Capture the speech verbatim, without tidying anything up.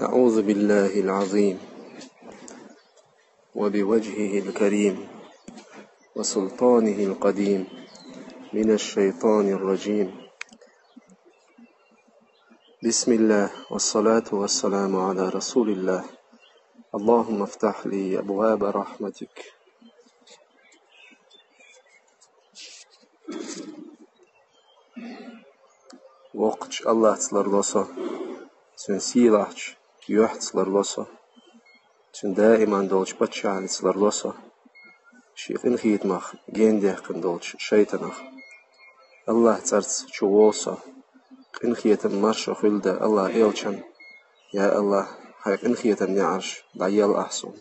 أعوذ بالله العظيم وبوجهه الكريم وسلطانه القديم من الشيطان الرجيم. بسم الله والصلاة والسلام على رسول الله. اللهم افتح لي أبواب رحمتك. Воккхача АллахӀаца ларло со, Цуьнан сийлахьчу юьхьца ларло со, Цуьнан даиман долчу паччахьаллица ларло со, шен къинхетамах гендаьккхина долчу шайтанах. АллахӀан цӀарца чуволу со, къинхетам, маршо хуьлда АллахӀан элчанна. Я АллахӀ, хьайн къинхетаман неӀарш дӀаелла ахь суна.